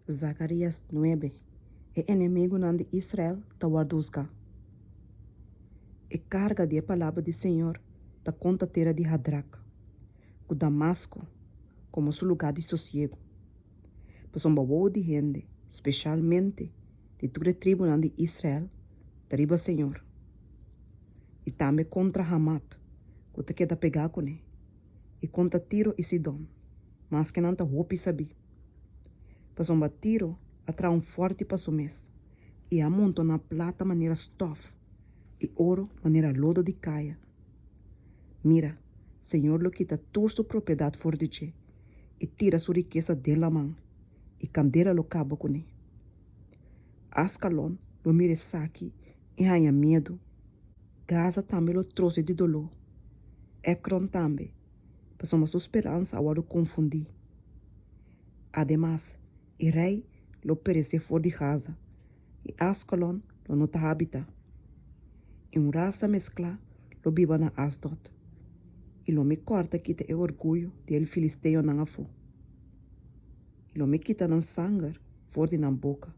Zakarías nuebe, E enemigunan di Israel ta wòrdu husgá. E karga di e palabra di señor ta konta tera di Hadrak, ku Damasko komo su lugá di sosiegu, pasobra wowo di hende, speshalmente di tur e tribunan di Israel, ta riba señor, i tambe kontra Hamat, ku ta keda pegá kuné, i kontra Tiro i Sidon, maske nan ta hopi sabí. Pasobra Tiro a traha un fòrti pa su mes i a montoná plata manera stòf i oro manera lodo di kaya. Mira, Señor lo kita tur su propiedat for di dje i tira su rikesa den laman, i kandela lo kaba kuné. Askalon lo mira esaki i haña miedu, Gaza tambe lo trose di doló, Ekron tambe, pasobra su speransa a wòrdu konfundí. Ademas, e rei lo peresé for di Gaza, i Askalon lo no ta habitá. I un rasa mesklá lo biba na Asdod, i lo mi kòrta kita e orguyo di e filisteonan afó, i lo mi kita nan sanger for di nan boka,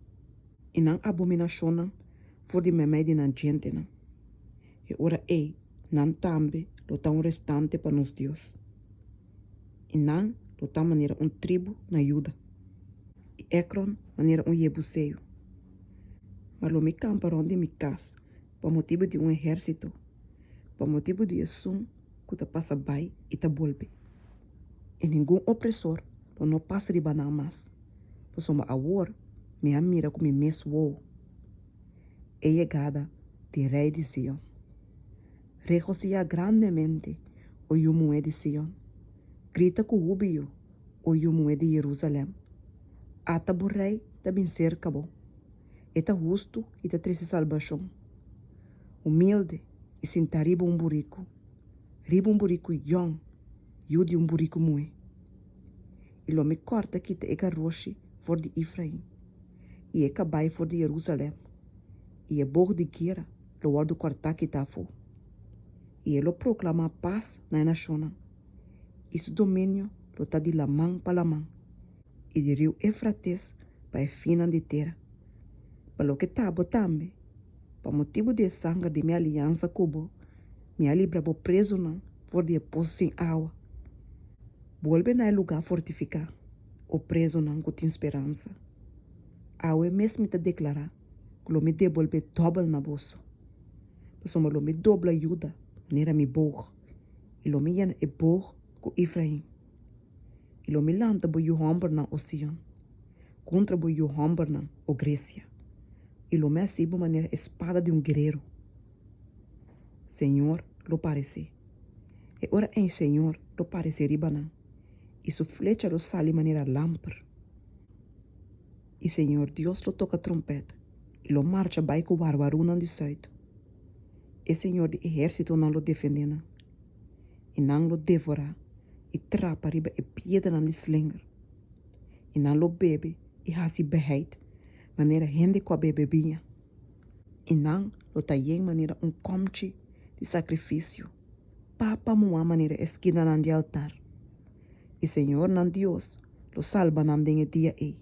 i nan abominashonnan for di meimei di nan djentenan. E ora ei nan tambe lo ta un restante pa nos Dios, i nan lo ta manera un tribu na Juda, i Ekron manera un jebuseo. Ma lo mi kampa rònt di mi kas pa motibu di un ehérsito, pa motibu di esun ku ta pasa bai i ta bolbe, i ningun opresor lo no pasa riba nan mas, pasobra awor mi a mira ku mi mes wowo. E yegada di Rei di Sion. Regosihá grandemente, o yu muhé di Sion! Grita ku hubio, o yu muhé di Jerusalèm! Ata bo Rei ta bin serka bo. E ta hustu i ta trese salbashon. Humilde i sintá riba un buriku, riba un buriku yòn, yu di un buriku muhé. I lo mi kòrta kita e garoshi for di Efrain. i e kabai for di Jerusalèm, i e bog di guera lo wòrdu kòrtá kitá afó. I e lo proklamá pas na e nashonnan, i su dominio lo ta di laman pa laman, i di riu Efrates pa e finnan di tera. Pa loke ta bo tambe, pa motibu di e sanger di mi aliansa ku bo, mi a libra bo prezunan for di e pos sin awa. Bolbe na e lugá fortifiká. O prezonan ku tin speransa, awe mes mi ta deklará ku lo mi debolbé dòbel na boso, pasobra lo mi dobla Juda manera mi boog, i lo mi yena e boog ku Efrain. I lo mi lanta bo yu hòmbernan, o Sion, kontra bo yu hòmbernan, o Gresia, i lo mi hasi bo manera e spada di un guerero. Señor lo paresé. E ora ei Señor lo paresé riba nan. i su flecha lo sali manera lamper. I Señor Dios lo toka trompèt i lo marcha bai ku warwarunan di sùit. E Señor di ehérsitonan lo defendé nan, i nan lo devorá i trapa riba e piedranan di slinger, i nan lo bebe i hasi beheit manera hende ku a bebe biña, i nan lo ta yen manera un kòmchi di sakrifisio. Papa muhá manera e skinanan di altar, i Señor nan Dios lo salba nan den e dia ei,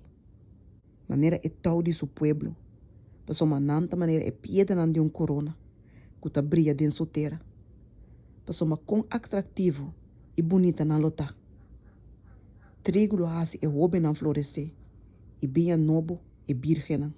manera e tou di su pueblo, pasobra nan ta manera e piedranan di un korona ku ta bria den su tera, pasobra kon atraktivo i bunita nan lo ta! Trigu lo hasi e hóbennan floresé, i biña nobo e bírgennan.